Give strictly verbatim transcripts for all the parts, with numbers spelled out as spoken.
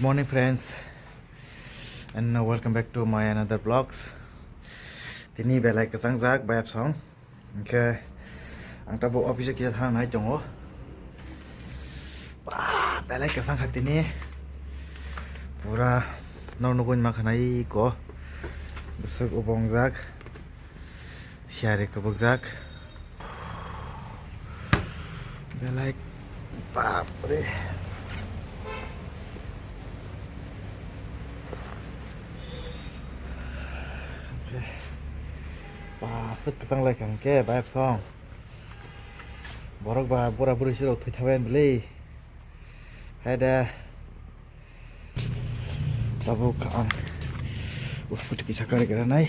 Morning friends, and welcome back to my another vlogs. Tini belai kwchang jak bayap song. Hingke ang tabuk office o kisa thang nai tongo. Ba, belai kwchang kha tini. Pura no nugwi ma khanai ko. Bwswk ubong jak. Siyari kwbwkjak. Belai, bapre. Ba, aswk kwchang lai kha hwnkhe, bayap song. Borok ba bura buri sirok thwi thabai bwlwi. Hai da. Tabuk ang uskut kisa kari kira nai.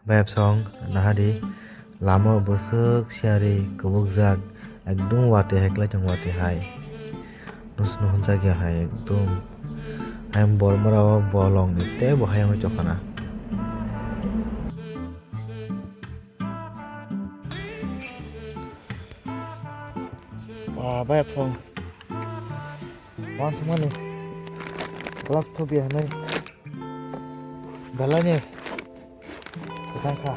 Bayap song nahadi, lama bwswk siyari kwbwkjak, ekdum watwi hai kwlai tongo, watwi hai. Nus nuhunjak ya hai ekdum. Hai bormora o bolong ni tei bo hai wngwi tongkha na. Ba, bayap song. Wan song mani. Gloves thubi hanai. Belai ni. Kwchang kha.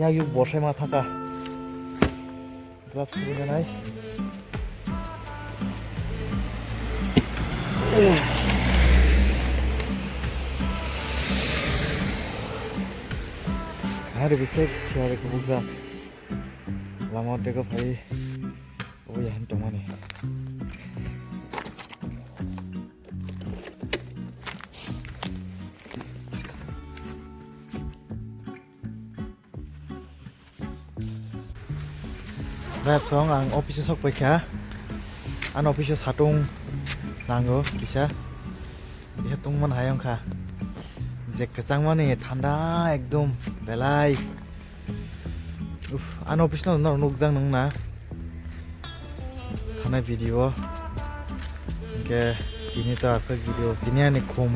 Yak yuk borsai ma thaka. Gloves thubi hanai. Hari bisek siari kubukjak. Lama o teko phai. Obo yahan tongmani. Rep song ang office o sok paikha. Ano office o satung nango kisa. Dia tungman hai wngkha. Je kwchangmani thanda ekdum belai. Uf, ano office no norok nukjak nung na. Thanai video. Hingke tini to aswk video. Tini ani khum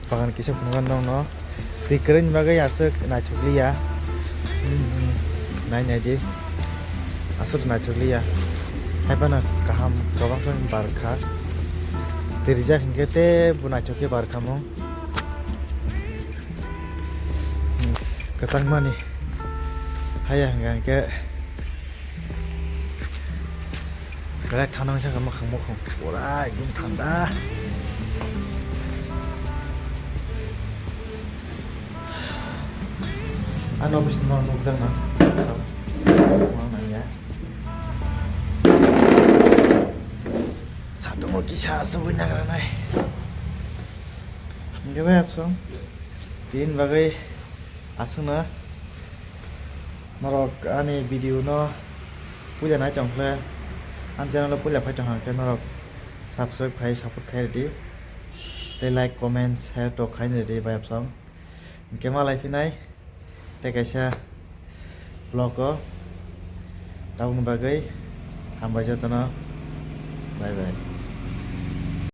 bagan kisa phunukha nung no. Twi kwrwini bagwi aswk naithokliya. Hmm, hmm. Nai nai di. Aswk naithokliya. Hai phano kaham kwbang khe barkha. Twi rijak hingke tei bo naithok khe barkha mung. Kwchangmani haya hwnka hwnkhe belai thana wngkha mwkhang mukhung pura ekdum thanda. Ano office no nukjak na. Satungo kisa asugwi nagranai. Hingke bai absong. Tin bagwi aswkno norok ani video no puila nai tong khe, ani channel o puila phai tong khe norok subscribe khai support khai rwdi. Tei like, comment, share tok khai rwdi bai absong. Hingke malai phinai tei kaisa vlog o tabukni bagwi hambai jotono. Bye bye.